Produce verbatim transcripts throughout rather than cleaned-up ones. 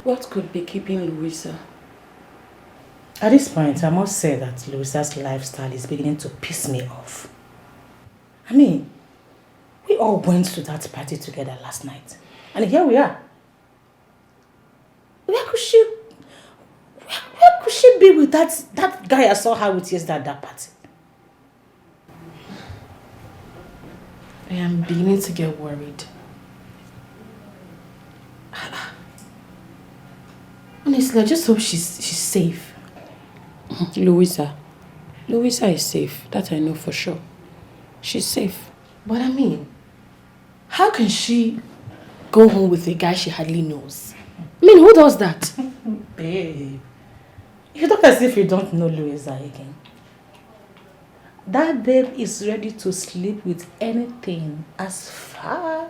What could be keeping Louisa? At this point, I must say that Louisa's lifestyle is beginning to piss me off. I mean, we all went to that party together last night, and here we are. Where could she, where, where could she be with that, that guy I saw her with yesterday at that party? I am beginning to get worried. Honestly, I just hope she's, she's safe. Louisa. Louisa is safe. That I know for sure. She's safe. But I mean, how can she go home with a guy she hardly knows? I mean, who does that? Babe, you talk as if you don't know Louisa again. That babe is ready to sleep with anything as far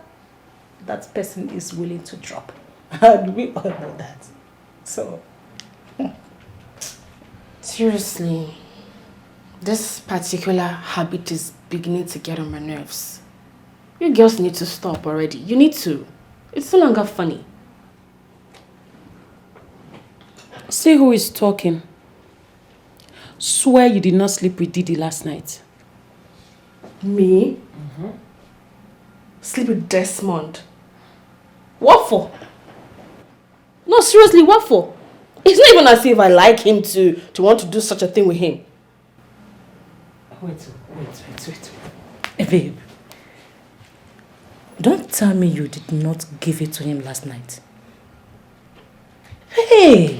that person is willing to drop. And we all know that. So, seriously, this particular habit is beginning to get on my nerves. You girls need to stop already. You need to. It's no longer funny. See who is talking. Swear you did not sleep with Didi last night. Me? Sleep with Desmond? What for? No, seriously, what for? It's not even as if I like him to, to want to do such a thing with him. Wait, wait, wait, wait. Hey, babe. Don't tell me you did not give it to him last night. Hey,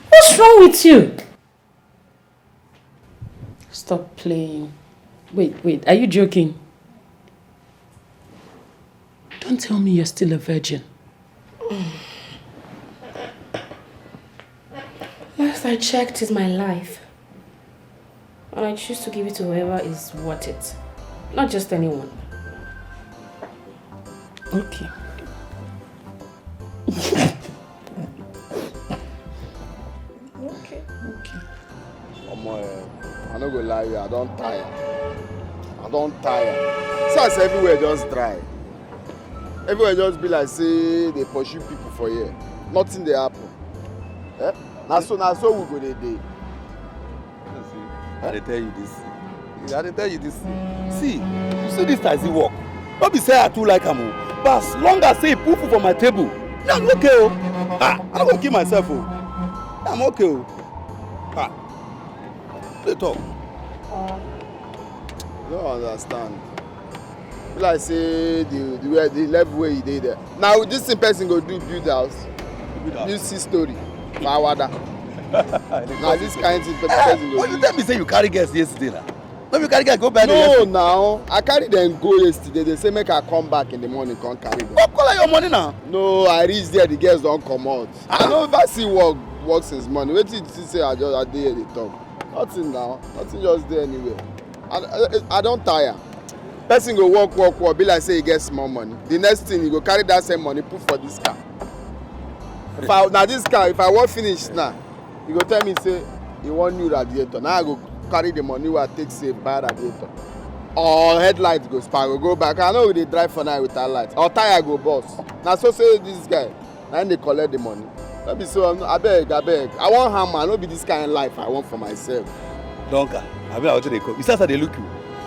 what's wrong with you? Stop playing. Wait, wait, are you joking? Don't tell me you're still a virgin. Last I checked, is my life. And I choose to give it to whoever is worth it. Not just anyone. Okay. Okay. Okay. Omo, eh, I no go lie you, I don tire. I don tire. See as everywhere just dry. Everywhere just be like say they pursue people for here. Nothing dey happen. Eh? Na so, na so we go dey dey. I dey tell you this. I dey tell you this thing. See, you see this taxi work. No be say I too like am o. But as long as say e put food for my table, me I'm okay o. Ah, I no go kill myself o. I'm okay o. Ah, dey talk. You don't understand. Be like say the, the way, the level where you dey there. Now this thing person go do build house, build six story for Awada. Now this kind thing person go do. But you tell me say you carry girls yesterday now. No, you carry girls go buy them yesterday. No, now I carry them go yesterday. They say make I come back in the morning, come carry them. Come collect your money now. No, I reach there, the girls don comot. I no ever see work, work since morning. Wetin you see say I just, I dey here dey talk? Nothing now. Nothing just dey anywhere. I, I, I don tire. Person go work, work, work, be like say he get small money. The next thing, he go carry that same money put for this car. If I, na this car, if I wan finish now, he go tell me say he wan new radiator. Now I go carry the money wey I take save buy radiator. Or headlight go spoil, go go back. I no go dey drive for night without light. Or tire go burst. Na so so this guy, na him dey collect the money. No be so, abeg, abeg. I wan hammer, no be this kind life I want for myself. Donka, abi na wetin dey call? You see as I dey look you?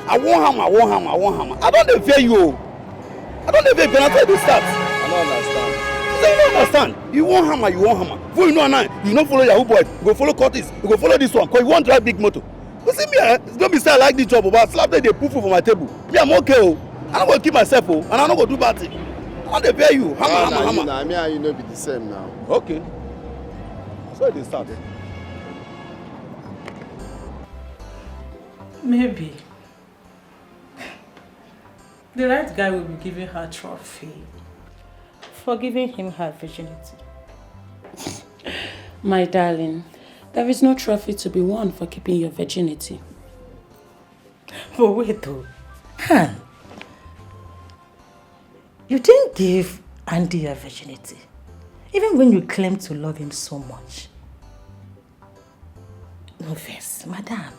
I wan hammer, I wan hammer, I wan hammer. I don dey fear you o. I don dey fear you, na so e dey start. I no understand. You say you no understand. You wan hammer, you wan hammer. Before you know am now, you no follow Yahoo boys, you go follow cultists, you go follow this one, 'cause you wan drive big motor. You see me, eh? It's gonna be say I like this job, but slap dey dey put food for my table. Me, I'm okay o. I no go kill myself o, and I no go do bad thing. I no dey fear you. Hammer, hammer, hammer. Me and you no be the same now. Okay. So e dey start. Maybe. The right guy will be giving her trophy for giving him her virginity. My darling, there is no trophy to be won for keeping your virginity. But wait though. Huh? You didn't give Andy your virginity, even when you claim to love him so much. No vex, madam.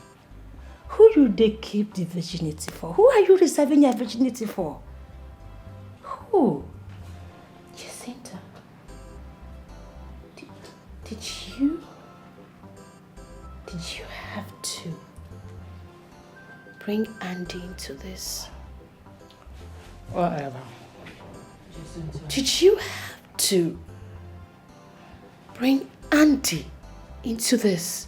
Who you dey keep the virginity for? Who are you reserving your virginity for? Who? Jacinta. bring Andy into this? Whatever. Did you have to bring Andy into this?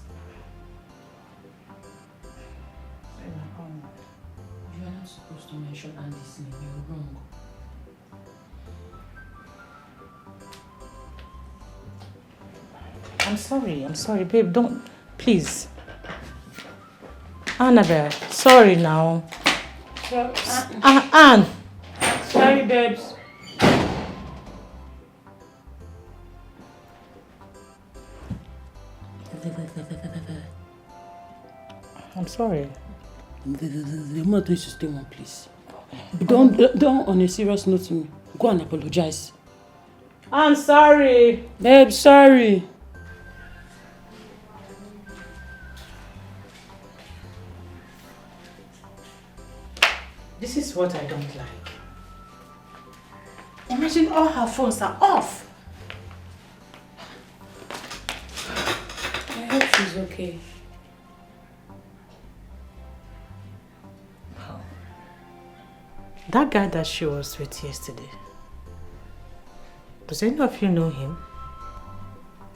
You are not supposed to mention Andy's name. You're wrong. I'm sorry. I'm sorry, babe. Don't. Please. Annabelle, sorry now. So, Ah, Anne. Sorry, babes. I'm sorry. The woman told you to stay one place. Don't, don't, on a serious note to me. Go and apologize. I'm sorry. Babe, sorry. This is what I don't like. Imagine all her phones are off. I hope she's okay. That guy that she was with yesterday, does any of you know him?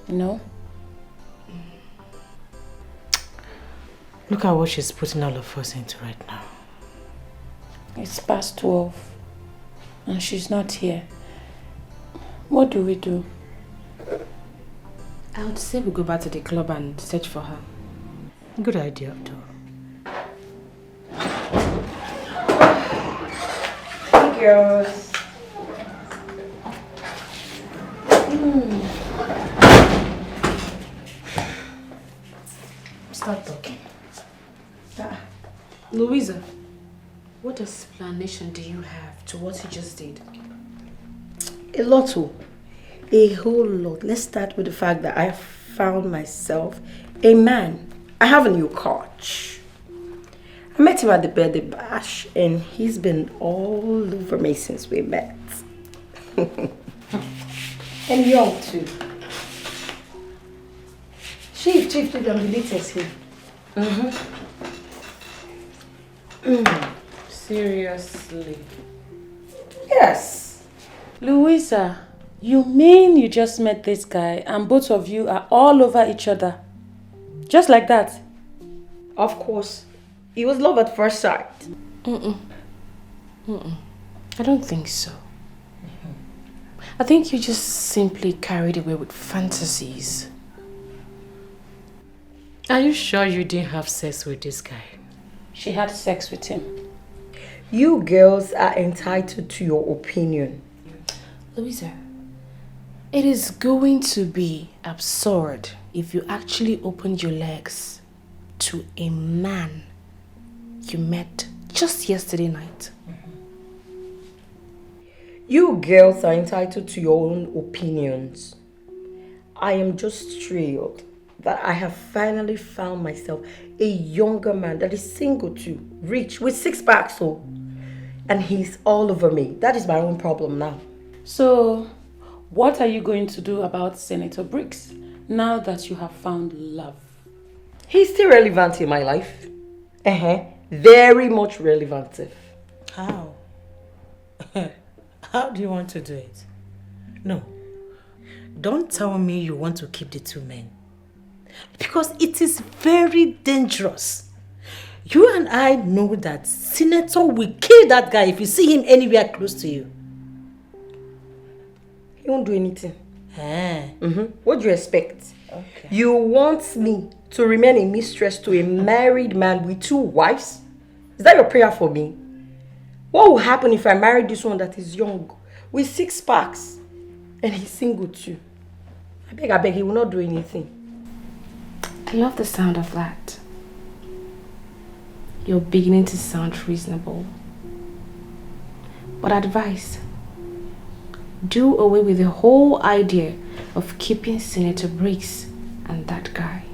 No. Look at what she's putting all of us into right now. It's past twelve and she's not here. What do we do? I would say we go back to the club and search for her. Good idea, though. Hey, girls. Start talking. Ah, Louisa, what explanation do you have to what he just did? A lot, oh. A whole lot. Let's start with the fact that I found myself a man. I have a new coach. I met him at the birthday bash, and he's been all over me since we met. And young too. Chief, chief, chief, I'm the latest here. Mm-hmm. Seriously. Yes. Louisa, you mean you just met this guy and both of you are all over each other? Just like that? Of course. It was love at first sight. Mm-mm. Mm-mm. I don't think so. I think you just simply carried away with fantasies. Are you sure you didn't have sex with this guy? She had sex with him. You girls are entitled to your opinion. Louisa, it is going to be absurd if you actually opened your legs to a man you met just yesterday night. You girls are entitled to your own opinions. I am just thrilled that I have finally found myself a younger man that is single too, rich, with six packs, so, and he's all over me. That is my own problem now. So, what are you going to do about Senator Briggs now that you have found love? He's still relevant in my life. Uh-huh. Very much relevant. How? How do you want to do it? No. Don't tell me you want to keep the two men. Because it is very dangerous. You and I know that Senator will kill that guy if you see him anywhere close to you. He won't do anything. Eh. Mm-hmm. What do you expect? Okay. You want me to remain a mistress to a married man with two wives? Is that your prayer for me? What will happen if I marry this one that is young, with six packs, and he's single too? I beg, I beg, he will not do anything. I love the sound of that. You're beginning to sound reasonable. But advice, do away with the whole idea of keeping Senator Briggs and that guy.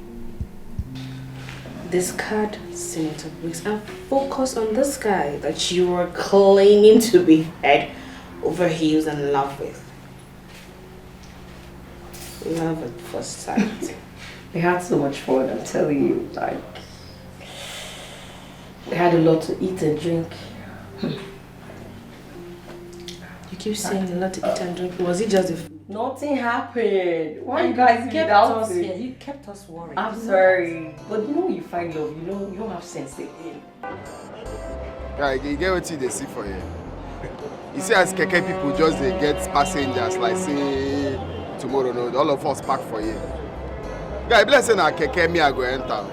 Discard Senator Briggs and focus on this guy that you are claiming to be head over heels in love with. Love at first sight. We had so much fun, I'm telling you. Like, I had a lot to eat and drink. You keep saying a lot to eat and drink. Was it just the food? Nothing happened. Why you And guys you be kept us doubting? Yeah, you kept us worried. I'm sorry, but you know when you find love, you know you don't have sense again. Guy, you get wetin you dey see for here. You see as keke people just dey get passengers like say tomorrow no, all of us park for here. Guy, be like say na keke me I go enter.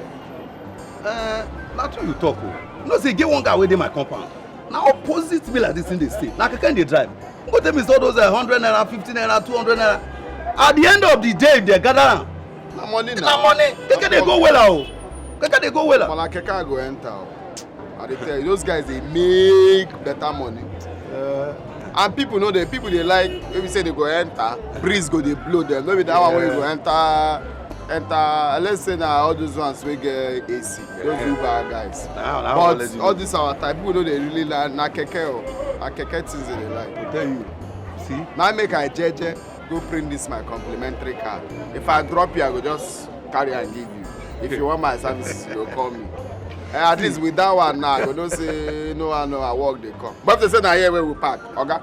Uh, na true you talk o. You know say e get one guy wey dey my compound. Na opposite me like this thing dey stay. Na keke him dey drive. Go tell me say all those uh, hundred naira, fifty naira, two hundred naira. At the end of the day, if they gather am, Na money na. na money. Keke dey go well o. Keke dey go well. But na keke I go enter o. I dey tell you, those guys dey make better money. And people no dey, people dey like, maybe say they go enter, breeze go dey blow them. No be that one wey you go enter, enter. Let's say na all those ones wey get A C, those Uber guys. Na, na all But legend. All this our type, people no dey really like na keke o, na keke things they dey like. I tell you, see, Now make I jeje go print this my complimentary card. If I drop you, I go just carry and give you. If you want my services, you go call me. Eh, at least with that one now, I go know say no one know I work dey come. But they say na here where we park, oga.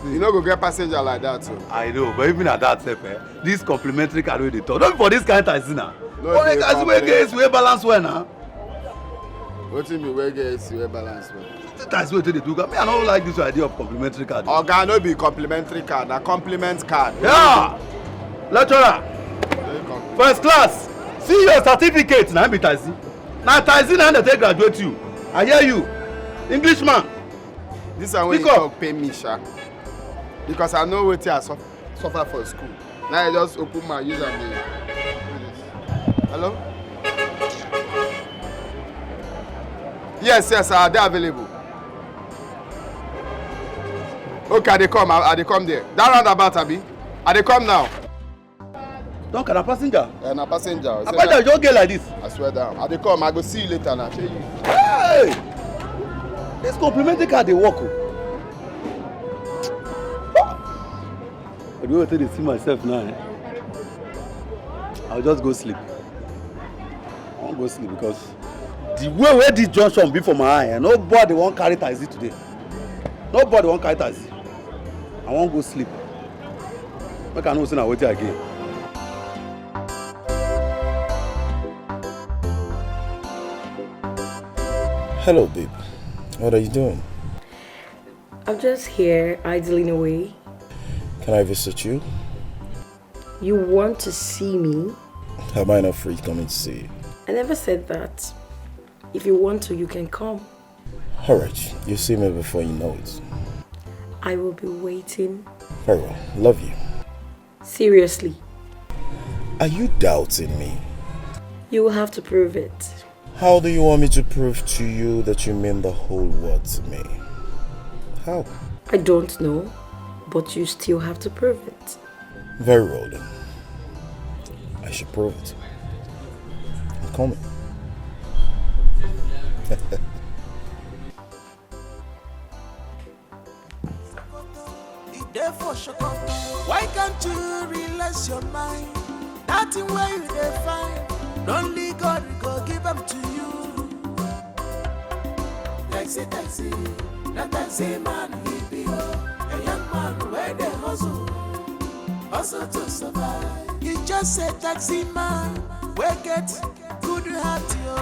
You no go get passenger like that too. I know, but even at that sef, eh, this complimentary card wey dey talk, no be for this kind taxi na. No Only dey taxi wey complain. get A C wey balance well na. Wetin be wey get A C wey balance well? This taxi wey take dey do, me I no like this idea of complimentary card. Oga, no be complimentary card, na compliment card. Yeah, lecturer, Very compliment. first class, see your certificate na be taxi. Na taxi na dey take graduate you. I hear you, Englishman. This one wey you Speak up. Talk pay me sha, because I know wetin I suffer, suffer for school. Now I just open my use am dey. Hello? Yes, yes, I dey available. Okay, I dey come, I, I dey come there. That roundabout, abi? I dey come now. Don carry passenger. Eh, na passenger. Na passenger just get like this. I swear down. I dey come, I go see you later now. Shey you? Hey! This complimentary card dey work o. The way I take dey see myself now, eh, I will just go sleep. I wan go sleep because the way wey this junction be for my eye, eh, nobody wan carry taxi today. Nobody wan carry taxi. I wan go sleep. Make I know say na wetin I gain. Hello, babe. What are you doing? I'm just here idling away. Can I visit you? You want to see me? Am I not free coming to see you? I never said that. If you want to, you can come. Alright, you see me before you know it. I will be waiting. Very well. Love you. Seriously. Are you doubting me? You will have to prove it. How do you want me to prove to you that you mean the whole world to me? How? I don't know, but you still have to prove it. Very well then. I should prove it. I'm coming. E dey for shoko. Why can't you relax your mind? That thing wey you dey find, na only God go give am to you. Taxi, taxi, na taxi man he be o. A young man wey dey hustle, hustle to survive. He just a taxi man wey get good heart yo.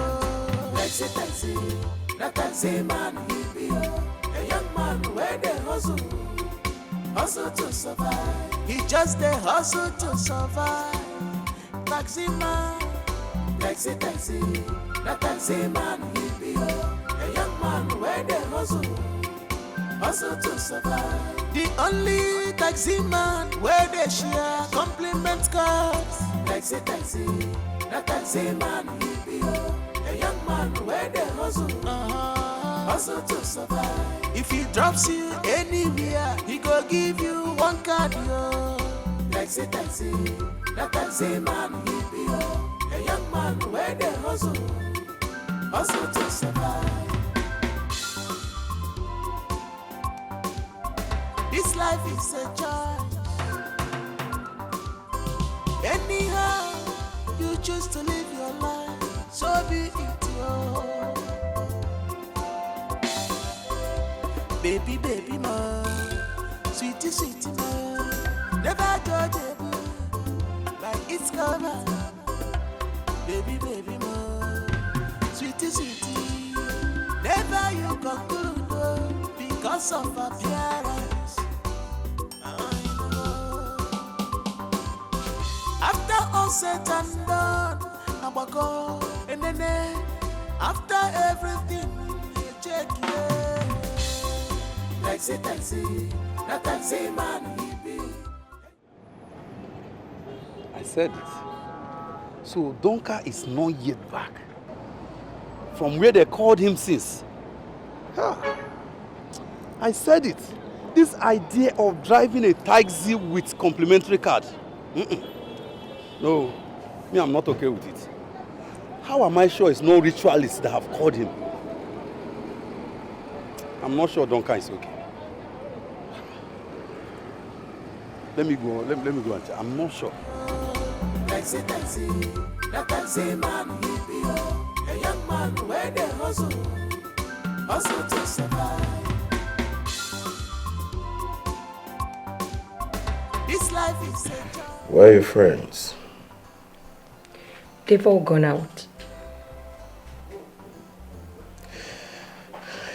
Taxi, taxi, na taxi man he be o. A young man wey dey hustle, hustle to survive. He just dey hustle to survive. Taxi man, taxi, taxi, na taxi man he be o. A young man wey dey hustle, hustle to survive. The only taxi man wey dey share compliment cards. Taxi, taxi, na taxi man he be o. A young man wey dey hustle, hustle to survive. If he drops you anywhere, he go give you one card yo. Taxi, taxi, na taxi man he be o. A young man wey dey hustle, hustle to survive. This life is a choice. Anyhow you choose to live your life, so be it yo. Baby, baby, ma. Sweetie, sweetie, ma. Never judge a book by its cover. Baby, baby, ma. Sweetie, sweetie. Never you conclude, oh, because of appearance. I know. After all said and done, Agbako, Enene, after everything, you check, yeah. Taxi, taxi, na taxi man he be. I said it. So Donka is not yet back from where they called him since. Ah, I said it. This idea of driving a taxi with complimentary card. Mm-mm. No, me, I'm not okay with it. How am I sure it's no ritualists that have called him? I'm not sure Donka is okay. Let me go. Let, let me go and check. I'm not sure. Taxi, taxi, na taxi man he be, oh. A young man where they hustle, hustle to survive. This life is a job. Where are your friends? They've all gone out.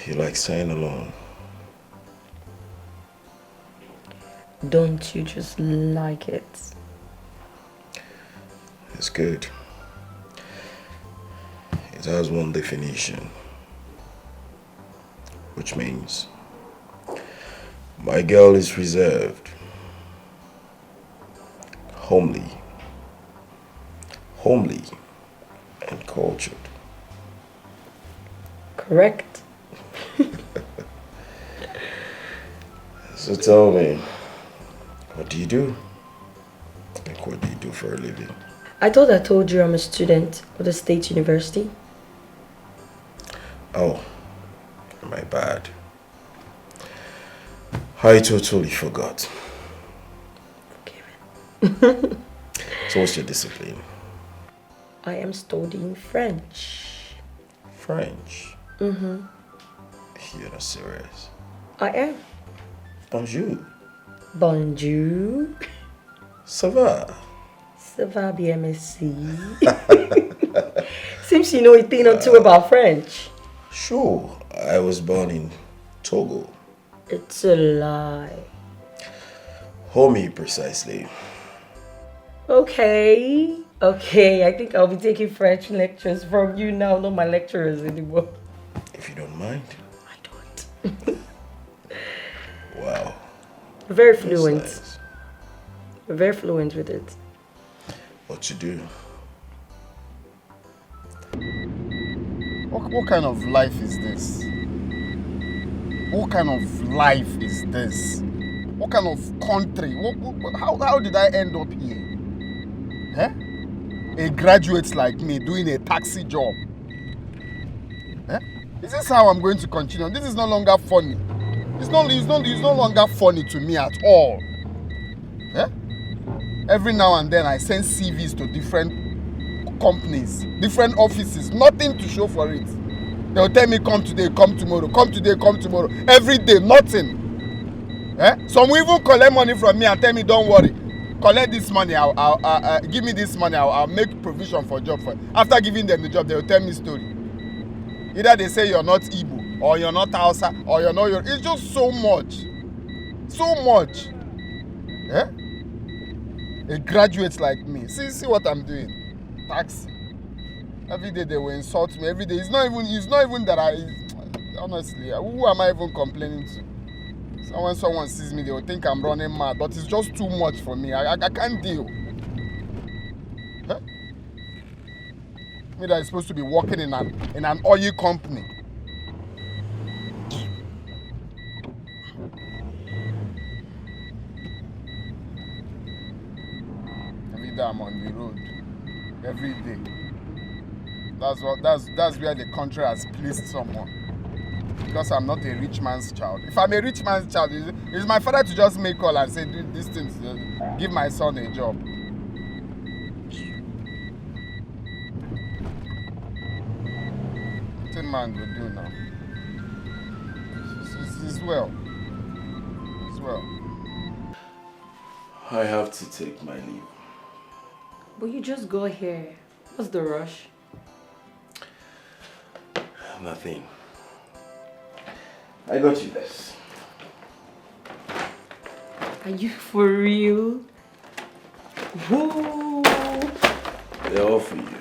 You like staying alone? Don't you just like it? It's good. It has one definition, which means my girl is reserved, homely, homely, and cultured. Correct. So tell me, what do you do? Like, what do you do for a living? I thought I told you I'm a student of the state university. Oh, my bad. I totally forgot. So what's your discipline? I am studying French. French? Mm-hmm. You're not serious. I am. Bonjour. Bonjour. Ça va? Ça va bien, merci. Seems you know a thing or two about French. Sure, I was born in Togo. It's a lie. Homie, precisely. Okay. Okay, I think I'll be taking French lectures from you now, not my lecturers anymore. If you don't mind. I don't. Wow. Very That's fluent. Nice. Very fluent with it. What to do? What, what kind of life is this? What kind of life is this? What kind of country? What, what, how, how did I end up here? Eh? A graduate like me doing a taxi job. Eh? Is this how I'm going to continue? This is no longer funny. It's no, it's no, it's no longer funny to me at all. Eh? Every now and then I send C Vs to different companies, different offices, nothing to show for it. They'll tell me, "Come today, come tomorrow, come today, come tomorrow." Every day, nothing. Eh? Some will even collect money from me and tell me, "Don't worry, collect this money, I'll, I'll, uh, uh, give me this money, I'll, I'll make provision for job for you." After giving them the job, they'll tell me story. Either they say you're not Igbo, or you're not Hausa, or you're not your. It's just so much. So much. Eh? A graduate like me. See, see what I'm doing. Taxi. Every day they will insult me. Every day. It's not even, it's not even that I, honestly, who am I even complaining to? So when someone sees me, they will think I'm running mad. But it's just too much for me. I, I, I can't deal. Huh? Me that is supposed to be working in an, in an oil company. Every day I'm on the road. Every day. That's what, that's, that's where the country has placed someone. Because I'm not a rich man's child. If I'm a rich man's child, is, is my father to just make call and say, "Do these things, uh, give my son a job." What a man go do now? It's, it's, it's Well, it's well. I have to take my leave. But you just got here. What's the rush? Nothing. I got you this. Are you for real? Whoa! They're all for you.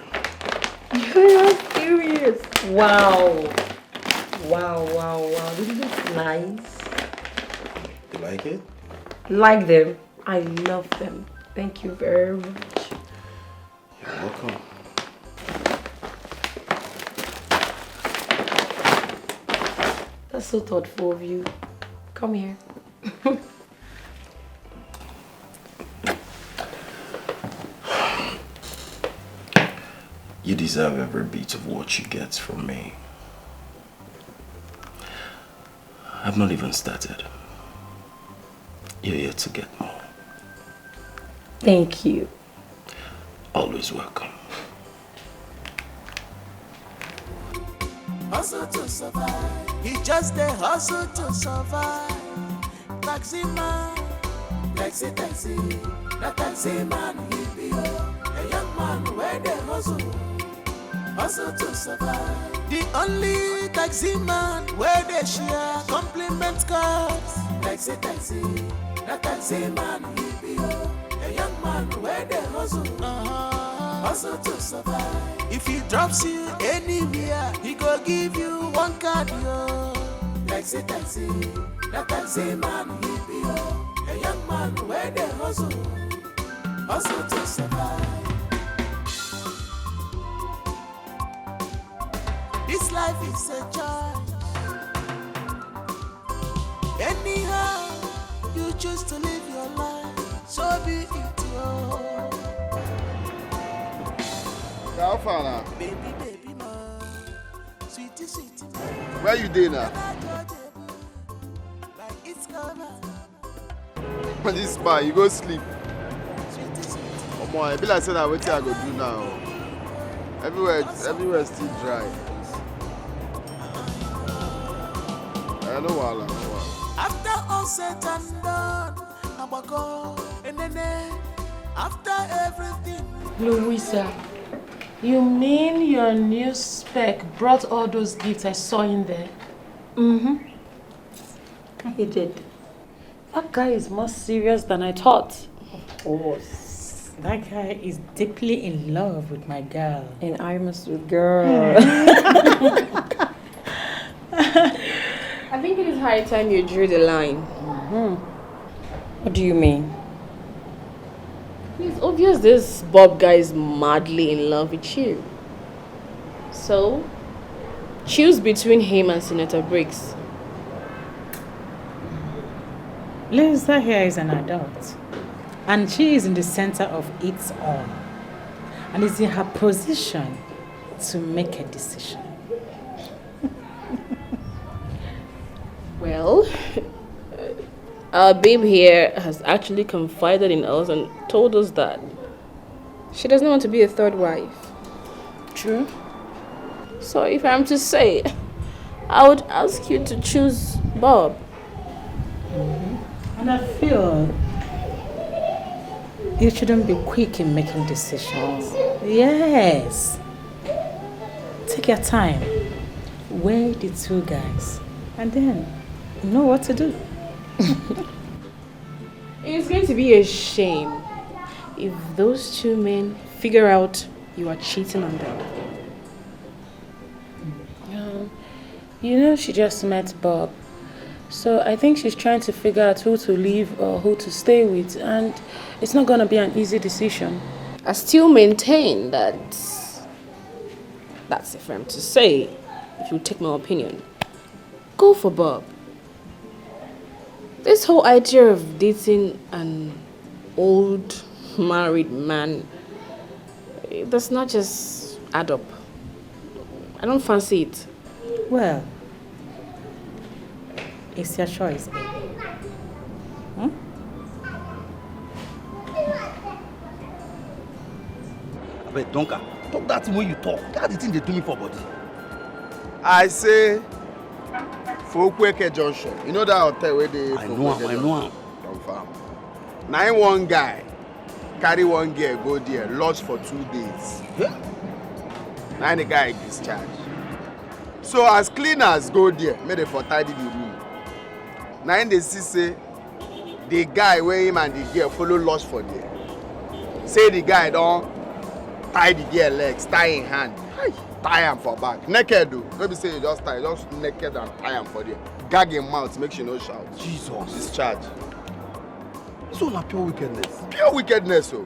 You're serious. Wow. Wow, wow, wow. This is nice. You like it? Like them. I love them. Thank you very much. You're welcome. That's so thoughtful of you. Come here. You deserve every bit of what you get from me. I've not even started. You're yet to get more. Thank you. Always welcome. Hustle to survive. He just dey hustle to survive. Taxi man, taxi, taxi, na taxi man he be o. A young man wey dey hustle, hustle to survive. The only taxi man wey dey share compliment cards. Taxi, taxi, na taxi man he be o. A young man wey dey hustle, hustle to survive. If he drops you anywhere, he go give you one card yo. Taxi, taxi, na taxi man he be o. A young man wey dey hustle, hustle to survive. This life is a choice. Anyhow you choose to live your life, so be it yo. How far now? Baby, baby, ma, sweetie, sweetie, ma. Where you dey now? Like it's cover. This bar, you go sleep. Sweetie, sweetie. Omo, e be like say na wetin I go do now. Everywhere, everywhere still dry. Eh, no wahala, no wahala. After all said and done, Abako, Enene, after everything. Louisa, you mean your new spec brought all those gifts I saw in there? Mm-hmm. He did. That guy is more serious than I thought. Of course. That guy is deeply in love with my girl. And I must with girl. I think it is high time you drew the line. What do you mean? It's obvious this Bob guy is madly in love with you. So, choose between him and Senator Briggs. Lisa here is an adult, and she is in the center of it all, and is in her position to make a decision. Well, our babe here has actually confided in us and told us that she doesn't want to be a third wife. True. So if I'm to say, I would ask you to choose Bob. And I feel you shouldn't be quick in making decisions. Yes. Take your time. Weigh the two guys. And then you know what to do. It's going to be a shame if those two men figure out you are cheating on them. Um, you know, she just met Bob. So I think she's trying to figure out who to leave or who to stay with, and it's not gonna be an easy decision. I still maintain that that's a firm to say, if you take my opinion. Go for Bob. This whole idea of dating an old married man, it does not just add up. I don't fancy it. Well, it's your choice, baby. Hmm? Abeg, Donka, talk that thing wey you talk. That the thing dey do me for body. I say, For Okwueke Junction. You know that hotel where they I know am, I know am. Confirm. Now one guy carry one girl go there, lost for two days. Now the guy discharged. So as cleaners go there, make they for tidy the room. Now they see say the guy where him and the girl follow lost for there. Say the guy don't tie the girl legs, tie in hand, tie am for back. Naked though. No be say you just tie, just naked and tie am for there. Gag him mouth, make she no shout. Jesus. Discharge. This one na pure wickedness. Pure wickedness o.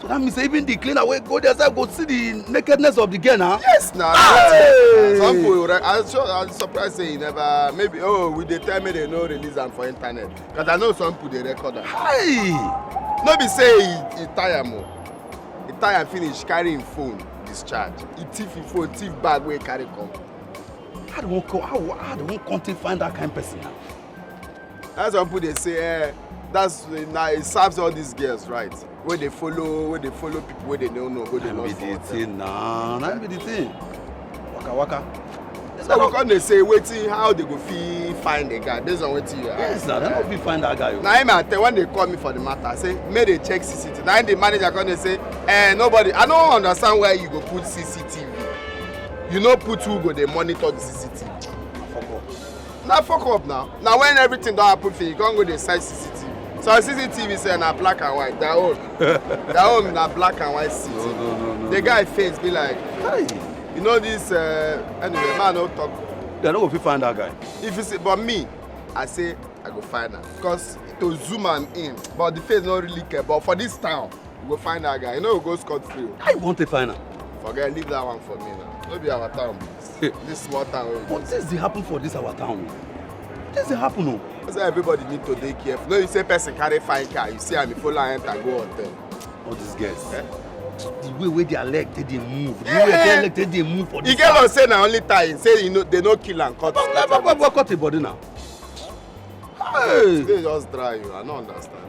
So that means say even the cleaner wey go there sef go see the nakedness of the girl na. Yes na. Hey! Some people, I'm sure, I'm surprised say he never, maybe, oh, we dey tell me they no release am for internet. Because I know some people dey record am. Hi! No be say he, he tie am o. He tie am finish, carry him phone, discharge. He thief him phone, thief bag wey he carry come. How they wan come? How, how they wan come take find that kind person now? That's why people dey say, eh, that's now it serves all these girls right. Wey dey follow, wey dey follow people wey they no know, go dey lost for hotel. Thing na, na be the thing. Waka waka. So we come dey say wetin, how they go fit find the guy based on wetin you ask. Yes na, they no fit find that guy o. Na him I tell when they call me for the matter, I say make they check C C T V. Na him the manager come dey say, eh, nobody. I no understand why you go put C C T V. You no put who go dey monitor the C C T V. Fuck up. Na fuck up now. Na when everything don happen finish, you come go dey search C C T V. So C C T V say na black and white. Their own, their own na black and white C C T V. No, no, no, no, no. The guy face be like, hey, you know this. Uh, anyway, man, no talk. They no go fit find that guy. If you see, but me, I say I go find am because to zoom am in, but the face no really care. But for this town, we go find that guy. You know, we go scot free. How you want to find am? Forget, leave that one for me now. No be our town, please. This small town. But things dey happen for this our town. Things dey happen o. That's why everybody need to dey careful. No, you say person carry fine car, you see am, you follow am enter go hotel. All these girls. Eh? The way wey their leg take dey move, the way their leg take dey move for this. You get one say na only tie, say you know they no kill am, cut. But cut him body now. Hey! Today just dry you, I no understand.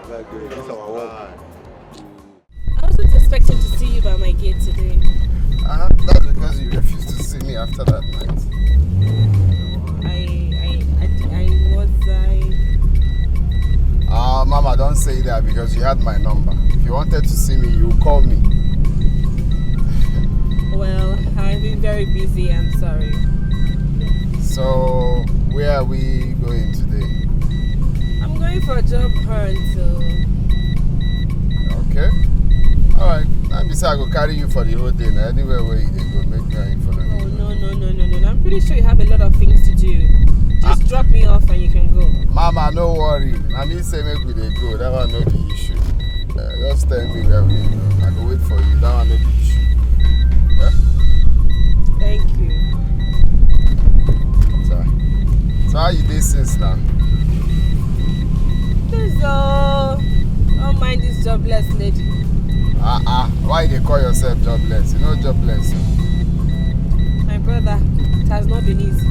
Like, uh, this our work. I wasn't expecting to see you by my gate today. Uh, that's because you refused to see me after that night. I, I, I, I was, I. Ah, Mama, don't say that because you had my number. If you wanted to see me, you call me. Well, I've been very busy, I'm sorry. So, where are we going today? I'm going for a job hunt, so. Okay. All right. Let me say I go carry you for the whole day. Now, anywhere where you dey go, make me and you follow me. Oh, no, no, no, no, no. I'm pretty sure you have a lot of things to do. Just drop me off and you can go. Mama, no worry. I mean, say make we dey go. That one no be issue. Uh, just tell me where we dey go. I go wait for you. That one no be issue. Yeah? Thank you. Sorry. So how you dey since now? Please, oh, don't mind this jobless lady. Ah ah, why you dey call yourself jobless? You know jobless. My brother, it has not been easy.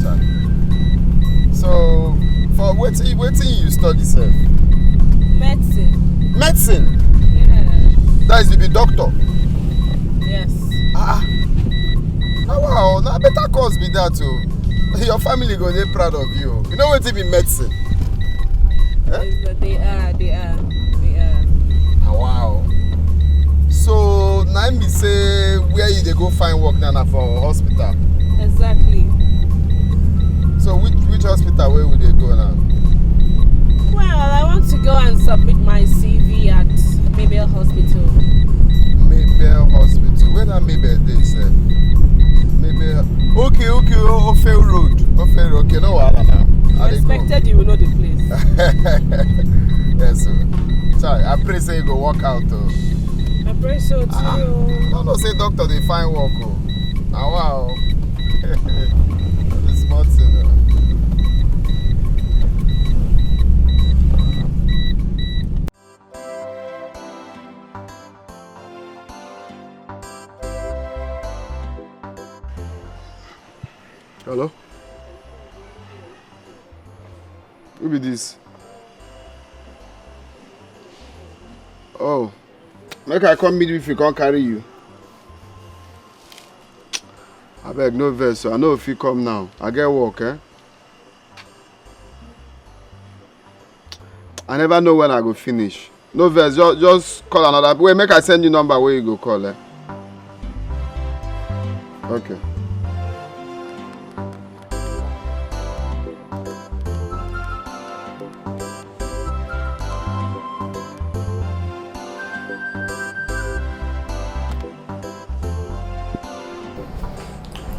Chai. So, for wetin, wetin you study sef? Medicine. Medicine? Yeah. That is, you be doctor? Yes. Ah, ah. Na wow, na better course be that o. Your family go dey proud of you. You know wetin be medicine? Eh? Yes, but they are, they are, they are. Ah, wow. So, na im be say where you dey go find work now, na for hospital? Exactly. So, which, which hospital where we dey go now? Well, I want to go and submit my C V at Maybell Hospital. Maybell Hospital. Where that Maybell dey sef? Maybell. Okay, okay, O-, Ofe Road. Ofe Road. Okay, no wahala now. I dey go. Expected you will know the place. Yes, sir. Chai, I pray say you go work out o. I pray so too. Ah, no, no, say doctor dey find work o. Na wa o. No be small thing o. Hello? Who be this? Oh, make I come meet you if you come carry you. I Beg, no vex, so I know if you come now. I get work, eh? I never know when I go finish. No vex, just, just call another. Wait, make I send you number where you go call, eh? Okay.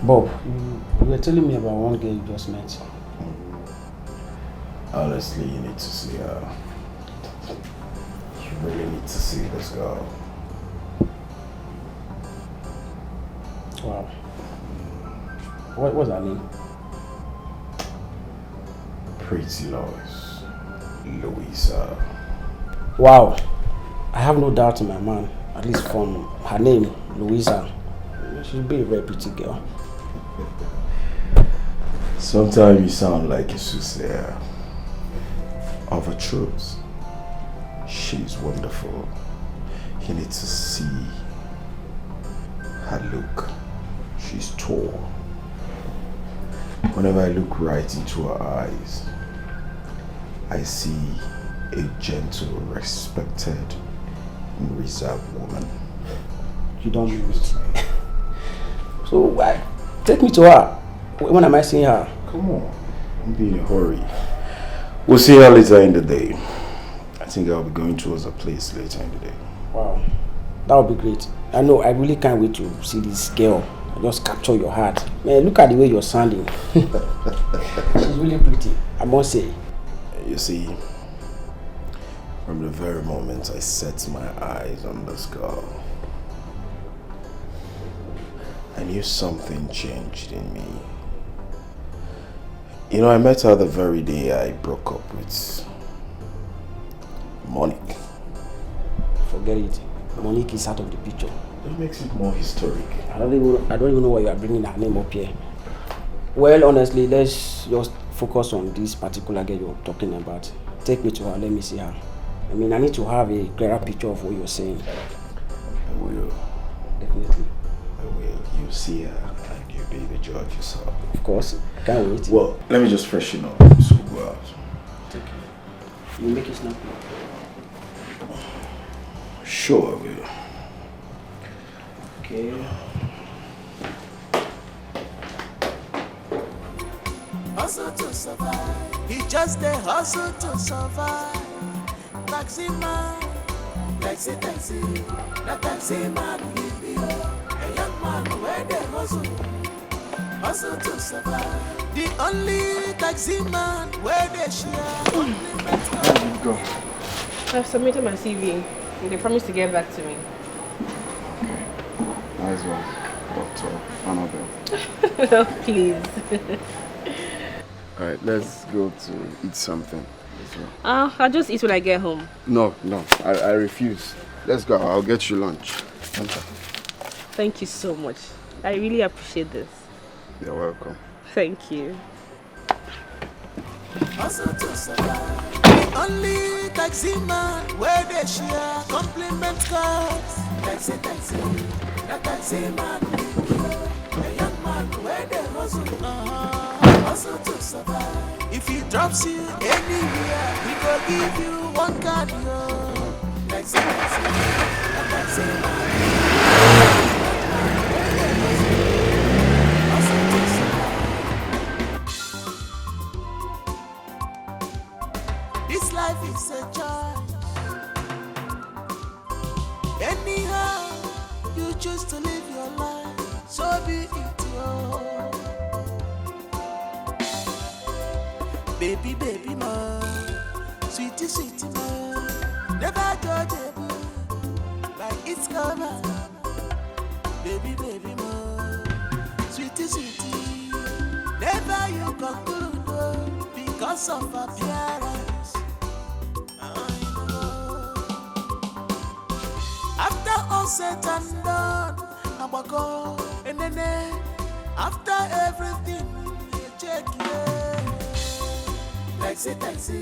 Bob, you, you were telling me about one girl you just met. Honestly, you need to see her. You really need to see this girl. Wow. What was her name? Pretty Lois. Louisa. Wow. I have no doubt in my mind, at least from her name, Louisa. She'll be a very pretty girl. Sometimes you sound like a soothsayer of a truth. She's wonderful. You need to see her look. She's tall. Whenever I look right into her eyes, I see a gentle, respected, and reserved woman. You don't mean it. So why? Take me to her. When am I seeing her? Come on, don't be in a hurry. We'll see her later in the day. I think I'll be going towards a place later in the day. Wow, that would be great. I know, I really can't wait to see this girl. I just capture your heart. Man, look at the way you're sounding. She's really pretty, I must say. You see, from the very moment I set my eyes on this girl, I knew something changed in me. You know, I met her the very day I broke up with Monique. Forget it. Monique is out of the picture. That makes it more historic. I don't even I don't even know why you are bringing her name up here. Well, honestly, let's just focus on this particular girl you're talking about. Take me to her. Let me see her. I mean, I need to have a clearer picture of what you're saying. I will. Definitely. I will. You see her and you be the judge yourself. Of course. Can't wait. Well, let me just freshen up. So go out. You make it snappy. Sure, I will. Okay. Hustle to survive. He just a hustle to survive. Taxi man, taxi, taxi, na taxi man he be. A young man where they hustle. Hustle to survive. The only taxi man where they share. I've submitted my C V. They promised to get back to me. Okay. Nice one, Doctor Annabelle. Please. All right, let's go to eat something. Let's go. Uh, I'll just eat when I get home. No, no, I, I refuse. Let's go. I'll get you lunch. Thank you so much. I really appreciate this. You're welcome. Thank you. Hustle to survive. The only taxi man where they share compliment cars. Taxi, taxi, na taxi man. A young man where they hustle. Uh-huh. Hustle to survive. If he drops you anywhere, he go give you one card. Yo. Taxi, taxi, na taxi man. Hustle to survive. This life is a choice. Anyhow you choose to live your life, so be it, yo. Baby, baby, ma, sweetie, sweetie, ma, never judge a book by its cover. Baby, baby, ma, sweetie, sweetie, never you conclude, oh, because of appearance. After all said and done, Abako, and then after everything, you check, yeah. Taxi, taxi,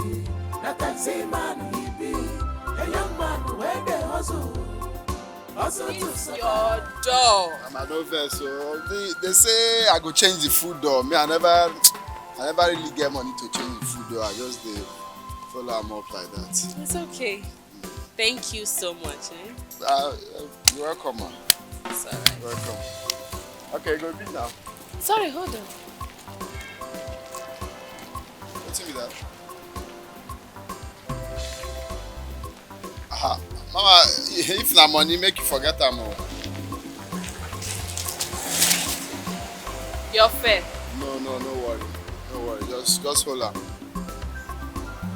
na taxi man he be. A young man where they hustle. It's your door. I'm an over, so they, they say I go change the food door. Me, I never, I never really get money to change the food door. I just dey follow am up like that. It's okay. Thank you so much. Eh? Uh, uh, you're welcome, ma. It's all right. Welcome. Okay, go be now. Sorry, hold on. Wetin be that? Aha. Mama, if na money, make you forget am o. Your fare. No, no, no worry. No worry. Just, just hold am.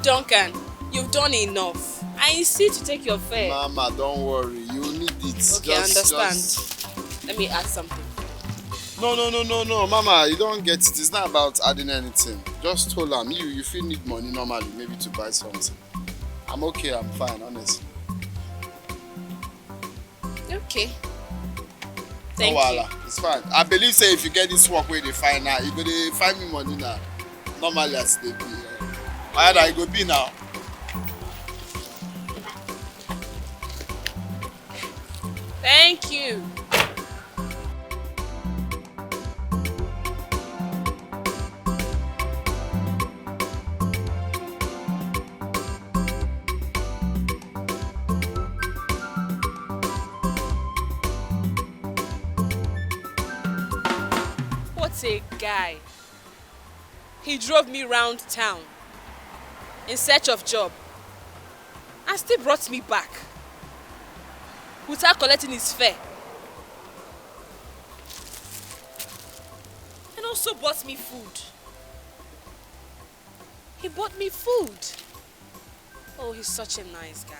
Duncan, you've done enough. I insist to take your fare. Mama, don't worry. You need it. Okay, I understand. Let me add something. No, no, no, no, no, Mama, you don't get it. It's not about adding anything. Just hold am. You, you fit need money normally, maybe to buy something. I'm okay, I'm fine, honestly. Okay. Thank you. No wahala. It's fine. I believe say if you get this work wey you dey find now, you go dey find me money now. Normally as e dey be. Wahala, e go be now. Thank you. What a guy. He drove me round town in search of job and still brought me back without collecting his fare. And also bought me food. He bought me food. Oh, he's such a nice guy.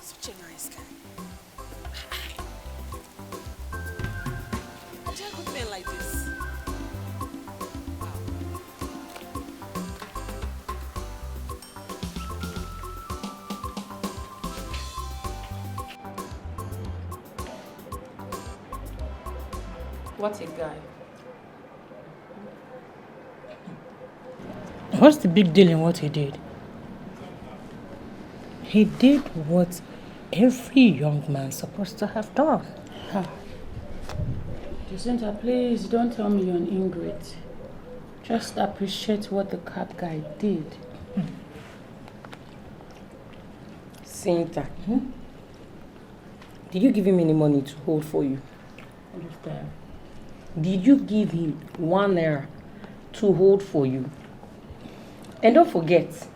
Such a nice guy. Are there good men like this? Wow. What a guy. What's the big deal in what he did? He did what every young man supposed to have done. Jacinta, please don't tell me you're an ingrate. Just appreciate what the cab guy did. Jacinta, hmm? Did you give him any money to hold for you? Understand. Did you give him one naira to hold for you? And don't forget,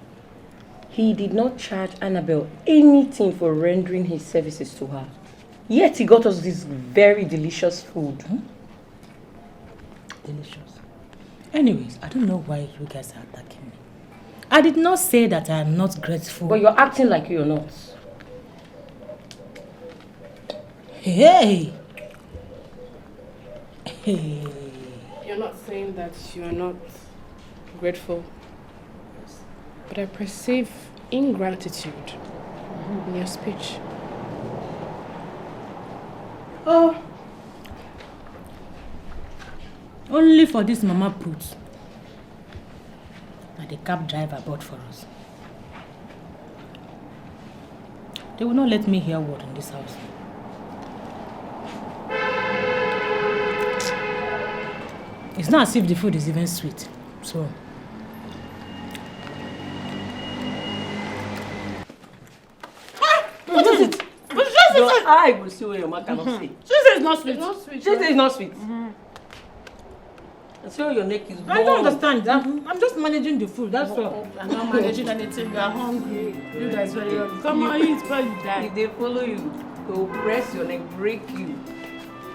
he did not charge Annabelle anything for rendering his services to her. Yet he got us this very delicious food. Hmm? Delicious. Anyways, I don't know why you guys are attacking me. I did not say that I am not grateful. But you're acting like you're not. Hey! Hey! You're not saying that you are not grateful, but I perceive ingratitude in your speech. Oh, only for this mama put. Na the cab driver bought for us. They will not let me hear word in this house. It's not as if the food is even sweet. So. What is it? But Jesus Your is eye go see where your mouth cannot see. Jesus is not sweet. It's not sweet. Jesus is not sweet. So your neck is I don't long. Understand. I'm, I'm just managing the food. That's all. I'm not managing anything. You are hungry. You guys very hungry. Come on, eat before you die. If they follow you, they will press your neck, break you.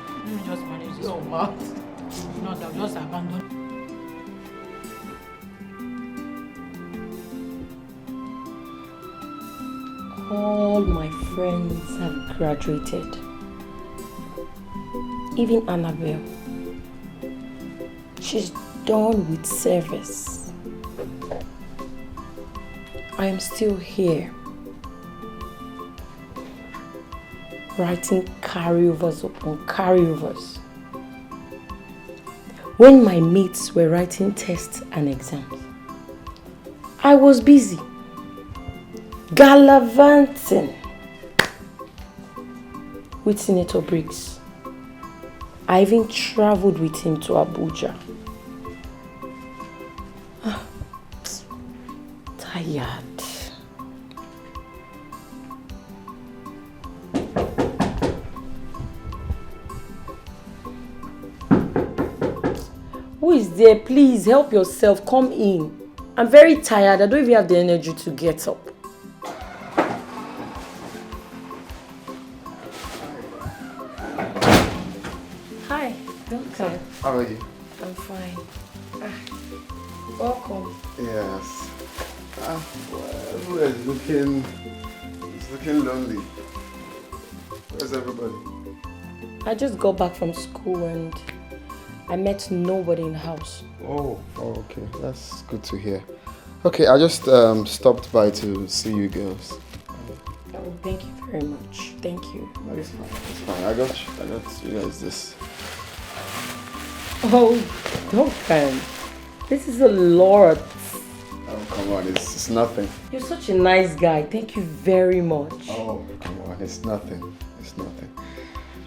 Let me just manage this. Your mouth. No, they'll just abandon. All my friends have graduated. Even Annabelle. She's done with service. I am still here, writing carryovers upon carryovers. When my mates were writing tests and exams, I was busy gallivanting. With Senator Briggs. I even traveled with him to Abuja. Ah, tired. Who is there? Please help yourself. Come in. I'm very tired. I don't even have the energy to get up. Hi, Doctor. How are you? I'm fine. Ah, welcome. Yes. Ah, well, everywhere is looking, it's looking lonely. Where's everybody? I just got back from school and I met nobody in the house. Oh, oh, okay. That's good to hear. Okay, I just um, stopped by to see you girls. Oh, thank you very much. Thank you. No, it's fine. It's fine. I got you. I got you guys this. Oh, don't cry. This is a lot. Oh, come on. It's, it's nothing. You're such a nice guy. Thank you very much. Oh, come on. It's nothing. It's nothing.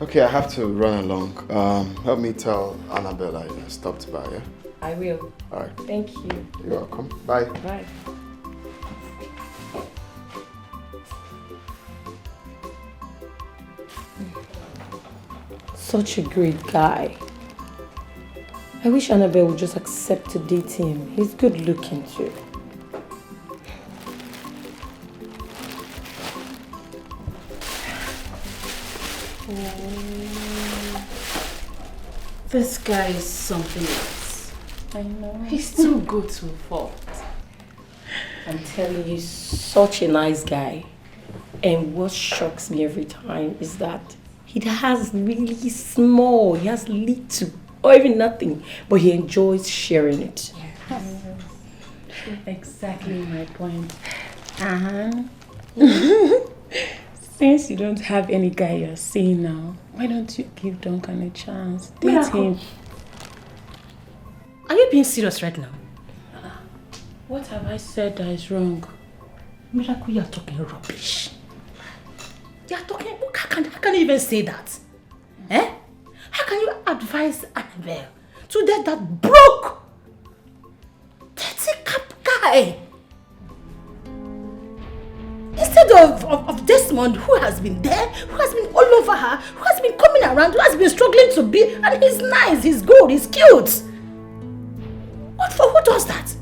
Okay, I have to run along. Um, help me tell Annabella I stopped by, yeah? I will. All right. Thank you. You're welcome. Bye. Bye. Such a great guy. I wish Annabelle would just accept to date him. He's good looking too. This guy is something else. I know. He's too good to fault. I'm telling you, such a nice guy. And what shocks me every time is that he has really small, he has little, or even nothing, but he enjoys sharing it. Yes. Exactly my point. Uh-huh. Since you don't have any guy you're seeing now, why don't you give Duncan a chance? Date him. Are you being serious right now? What have I said that is wrong? Miracle, you are talking rubbish. You are talking. How can, how can you even say that? Eh? How can you advise Annabelle to date that broke, dirty cap guy? Instead of, of, of Desmond, who has been there, who has been all over her, who has been coming around, who has been struggling to be, and he's nice, he's good, he's cute. What for? Who does that?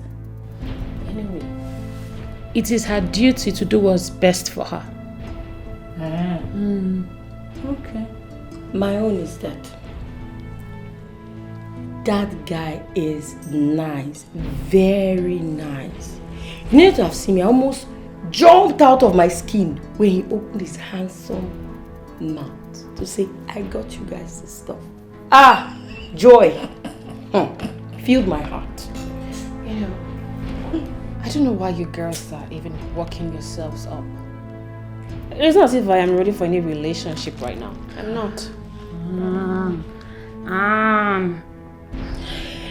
Anyway, it is her duty to do what's best for her. Ah. Mm. Okay. My own is that that guy is nice, very nice. You need to have seen me. I almost jumped out of my skin when he opened his handsome mouth to say, "I got you guys this stuff." Ah, joy. Hmm. Filled my heart. You know, I don't know why you girls are even working yourselves up. It's not as if I am ready for any relationship right now. I'm not. Um, um,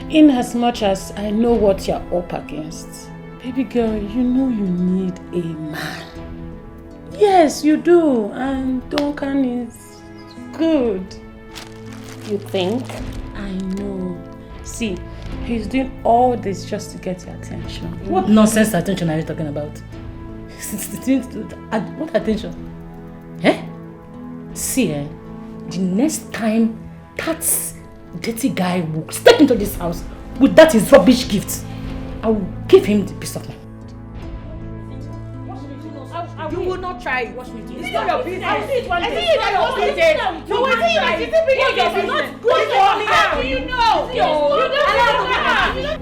in as much as I know what you're up against, baby girl, you know you need a man. Yes, you do. And Duncan is good. You think? I know. See, he's doing all this just to get your attention. What nonsense attention are you talking about? What attention? Eh? See, eh? The next time that dirty guy will step into this house with that his rubbish gift, I will give him the peace of mind. You will not try it. It's not your business. I see it one day. It's not your business. No, I see it. It's not your business. What do you know? You don't know.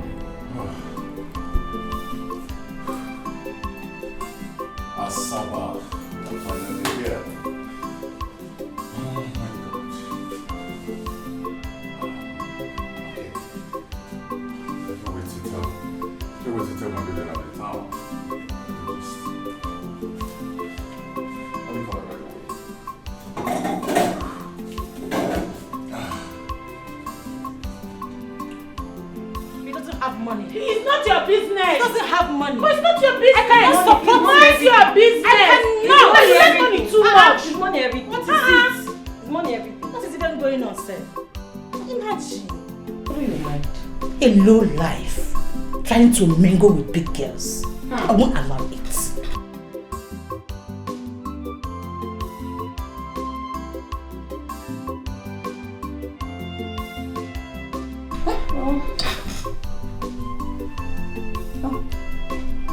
Asaba, you're finally here. Oh my God. Okay. Can't wait to tell. Can't wait to tell my girl that I'm in town. Let me call her right away. He doesn't have money. It's not your business. He doesn't have money. But it's not your business. I cannot support him. Mind your business. I cannot. You like money too much. Money everything. What is it? Money, everything. What is even going on, sir? Imagine. What do you mind? A low life, trying to mingle with big girls. I won't allow it.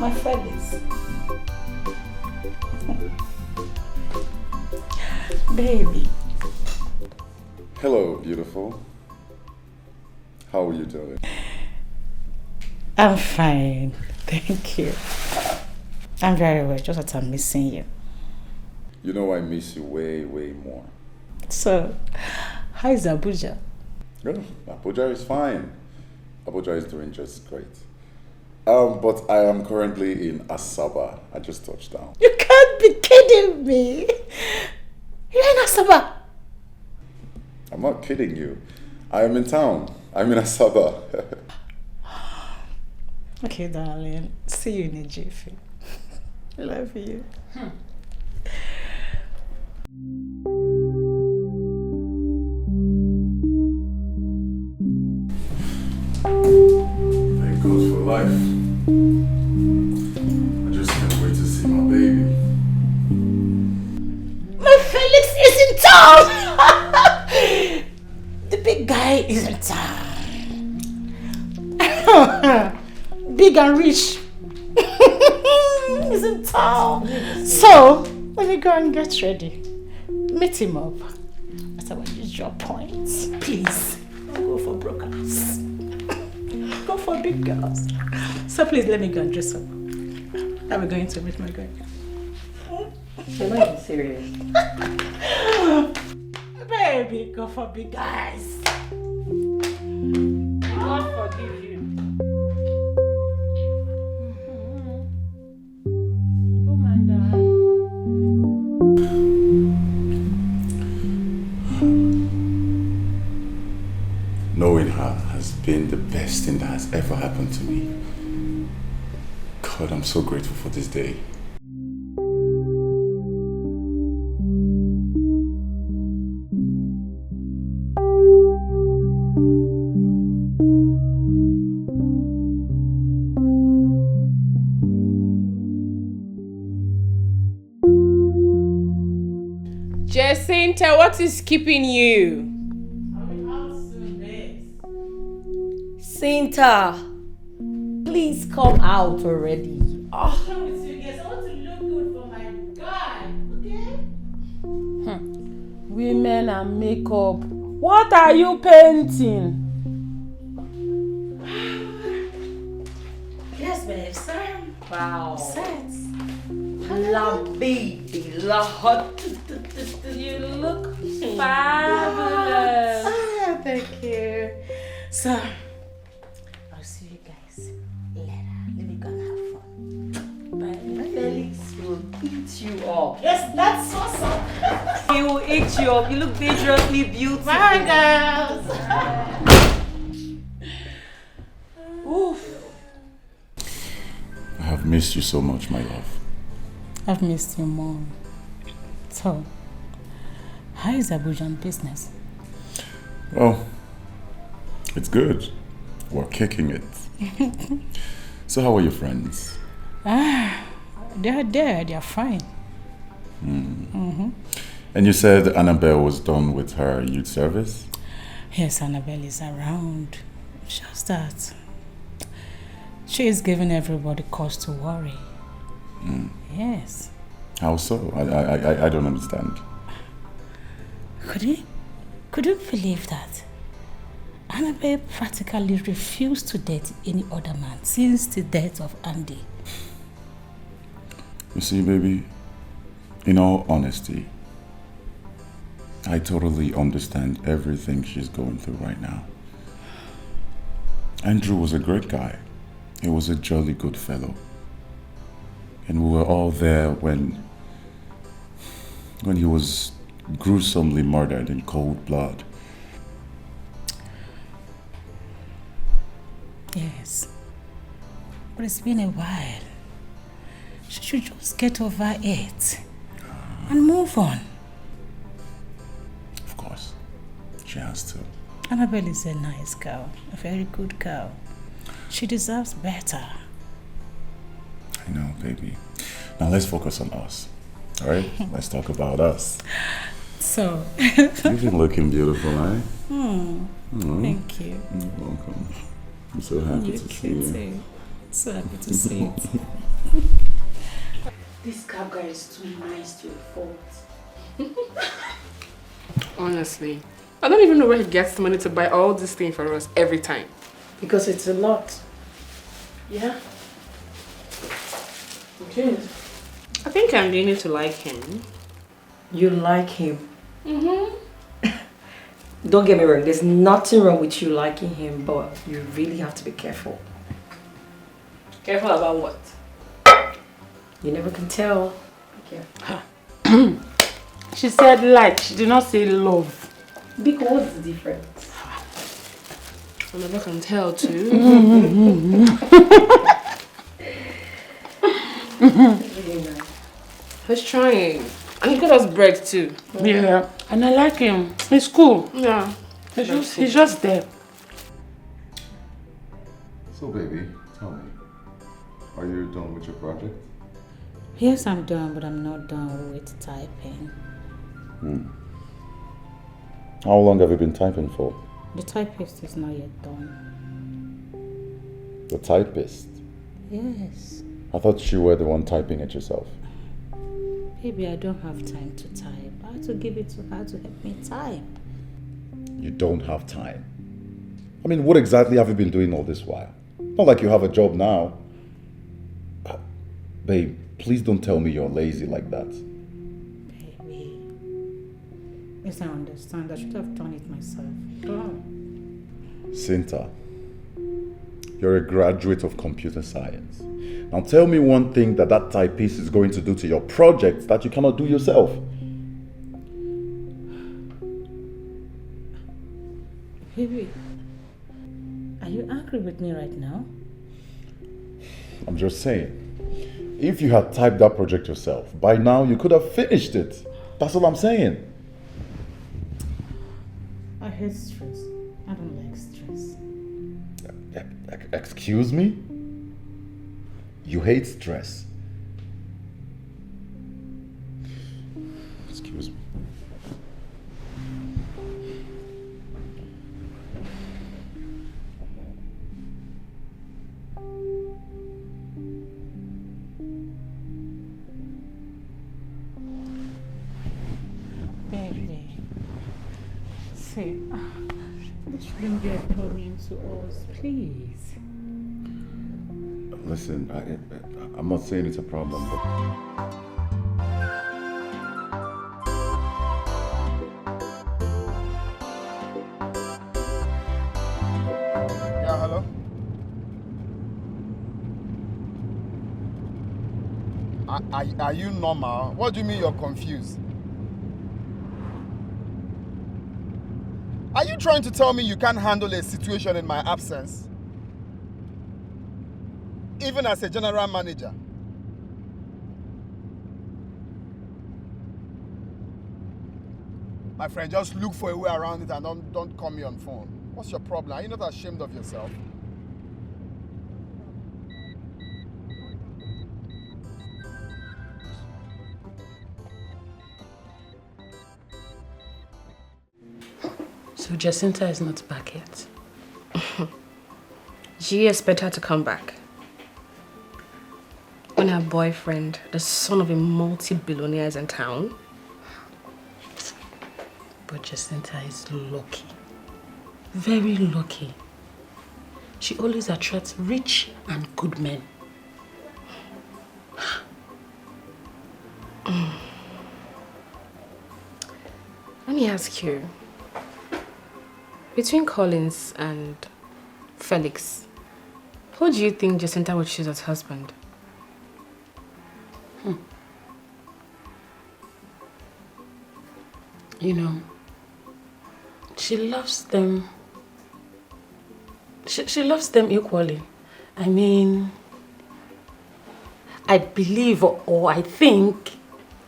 My friend is. Baby. Hello, beautiful. How are you doing? I'm fine. Thank you. I'm very well, just that I'm missing you. You know I miss you way, way more. So, how is Abuja? Well, Abuja is fine. Abuja is doing just great. Um, but I am currently in Asaba. I just touched down. You can't be kidding me. You're in Asaba? I'm not kidding you. I am in town. I'm in Asaba. Okay, darling. See you in a jiffy. Love you. Thank God for life. I just can't wait to see my baby. My Felix is in town! The big guy is in town. Big and rich. He's in town. So, let me go and get ready. Meet him up. That's our usual point. Please, don't go for broke ass. Go for big girls. So please let me go and dress up. Are we going to meet my guy? You're not even serious. Baby, go for big guys. God forgive you. Knowing her has been the best thing that has ever happened to me. God, I'm so grateful for this day. Jacinta, what is keeping you? Cinta, please come out already. Oh. What's wrong with you girls? I want to look good for my guy, okay? Hmm. Women and makeup. What are you painting? Yes, babe. Sorry. Wow. Set. La baby, la hot. You look fabulous. Ah, thank you. So, I'll see you guys later. Let me go and have fun. Bye. Felix will eat you up. Yes, that's awesome. He will eat you up. You look dangerously beautiful. Bye, girls. Oof. I have missed you so much, my love. I've missed you more. So, how is Abujan business? Well, it's good. We're kicking it. So, how are your friends? Ah, they are there. They are fine. Mm. Mm-hmm. And you said Annabelle was done with her youth service? Yes, Annabelle is around. Just that she is giving everybody cause to worry. Mm. Yes. How so? I, I, I, I don't understand. Could you, could you believe that? Annabelle practically refused to date any other man since the death of Andy. You see, baby, in all honesty, I totally understand everything she's going through right now. Andrew was a great guy. He was a jolly good fellow. And we were all there when when he was gruesomely murdered in cold blood. Yes. But it's been a while. She should just get over it and move on. Of She has to. Annabelle is a nice girl, a very good girl. She deserves better. I know, baby. Now let's focus on us. All right? Let's talk about us. So, You've been looking beautiful, eh? hmm, Mm. Thank you. You're welcome. I'm so happy You to see cute you. Too. So happy to see it. This cab guy is too nice to a fault. Honestly, I don't even know where he gets the money to buy all this thing for us every time. Because it's a lot. Yeah? It is. I think I'm beginning to like him. You like him. Mm-hmm. Don't get me wrong, there's nothing wrong with you liking him, but you really have to be careful. Careful about what? You never can tell. Okay. She said like, she did not say love. Biko, what's the difference? I never can tell too. Really nice. He's trying. And he got us bread too. Yeah, and I like him. He's cool. Yeah. He's just, he's just there. So, baby, tell me, are you done with your project? Yes, I'm done, but I'm not done with typing. Hmm. How long have you been typing for? The typist is not yet done. The typist? Yes. I thought you were the one typing it yourself. Baby, I don't have time to type. I have to give it to her to help me type. You don't have time. I mean, what exactly have you been doing all this while? Not like you have a job now. Uh, Babe, please don't tell me you're lazy like that. Baby. Yes, I understand. I should have done it myself. God. Sinta, you're a graduate of computer science. Now tell me one thing that that typist is going to do to your project that you cannot do yourself. Baby, are you angry with me right now? I'm just saying. If you had typed that project yourself, by now you could have finished it. That's all I'm saying. I hate stress. I don't like stress. E- e- Excuse me? You hate stress? Excuse me. Baby, see, this shouldn't be a problem to us, please. Listen, I, I, I'm not saying it's a problem, but Yeah, hello? Are, are, are you normal? What do you mean you're confused? Are you trying to tell me you can't handle a situation in my absence? Even as a general manager? My friend, just look for a way around it and don't, don't call me on phone. What's your problem? Are you not ashamed of yourself? So Jacinta is not back yet? Do you expect her to come back? When her boyfriend, the son of a multi-billionaire, is in town? But Jacinta is lucky. Very lucky. She always attracts rich and good men. Let me ask you, between Collins and Felix, who do you think Jacinta would choose as husband? You know, she loves them. She, she loves them equally. I mean, I believe or I think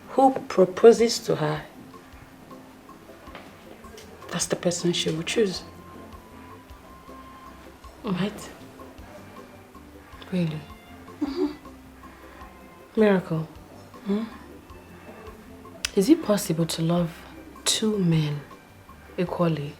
who proposes to her that's the person she will choose. Right? Really? Miracle. Is it possible to love two men equally?